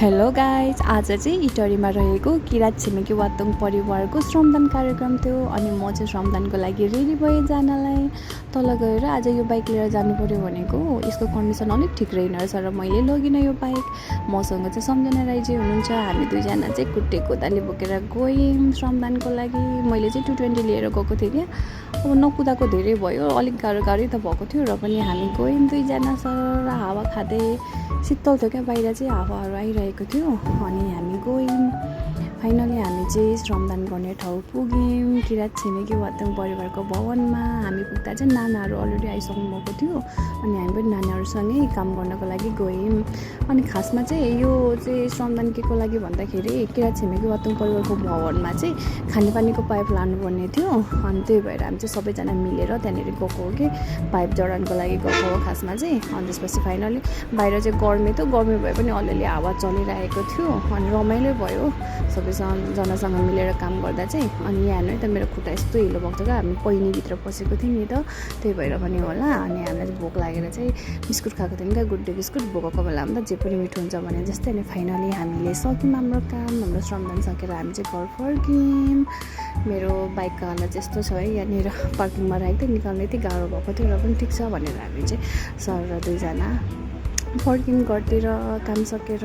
Hello guys, आज चाहिँ इटरीमा रहेको किरात छिमेकी वातुङ परिवारको श्रमदान कार्यक्रम थियो। अनि म चाहिँ श्रमदानको लागि रेडी भएँ जानलाई। तल गएर आज यो बाइक लिएर जानु पर्यो भनेको यसको कन्डिसन अलिक ठिक रहेन रहेछ र मैले लगिनँ यो बाइक। मसँग चाहिँ सम्झना राईजी हुनुहुन्छ। हामी दुईजना चाहिँ कुट्टे कोदाली बोकेर गयौँ श्रमदानको लागि। मैले चाहिँ 220 लिएर गएको थिएँ क्या। अब नकुदाको धेरै भयो, अलिक गाह्रो त भएको थियो र पनि हामी गयौँ दुईजना सर हावा खाँदै। शीतल थियो क्या बाहिर चाहिँ, हावाहरू आइरहेको थियो। अनि हामी गयौँ। फाइनली हामी चाहिँ श्रमदान गर्ने ठाउँ पुग्यौँ, किरात छिमेकी वातुङ परिवारको भवनमा। हामी पुग्दा चाहिँ नानाहरू अलरेडी आइसक्नु भएको थियो। अनि हामी पनि नानाहरूसँगै काम गर्नको लागि गयौँ। अनि खासमा चाहिँ यो चाहिँ श्रमदान के को लागि भन्दाखेरि किरात छिमेकी वातुङ परिवारको भवनमा चाहिँ खानेपानीको पाइप लानुपर्ने थियो। अनि त्यही भएर हामी चाहिँ सबैजना मिलेर त्यहाँनिर गएको हो कि पाइप जडानको लागि गएको हो खासमा चाहिँ। अनि त्यसपछि फाइनली बाहिर चाहिँ गर्मी भए पनि अलिअलि हावा चलिरहेको थियो। अनि रमाइलो भयो सबैजनासँग मिलेर काम गर्दा चाहिँ। अनि यहाँ हेर्नु है त, मेरो खुट्टा यस्तो हिलो भएको थियो क्या। हामी पहिनीभित्र पसेको थियौँ नि त, त्यही भएर पनि होला। अनि हामीलाई चाहिँ भोक लागेर चाहिँ बिस्कुट खाएको थियौँ क्या, गुड डे बिस्कुट। भोकको बेलामा त जे पनि मिठो हुन्छ भने जस्तै। अनि फाइनली हामीले सक्यौँ हाम्रो काम, हाम्रो श्रमदान सकेर हामी चाहिँ घर फर्क्यौँ। मेरो बाइकको हालत चाहिँ यस्तो छ है, यहाँनिर पार्किङमा राखेको थिएँ, निकाल्ने यति गाह्रो भएको थियो र पनि ठिक छ भनेर हामी चाहिँ सर र दुईजना फर्क्यौँ घरतिर काम सकेर।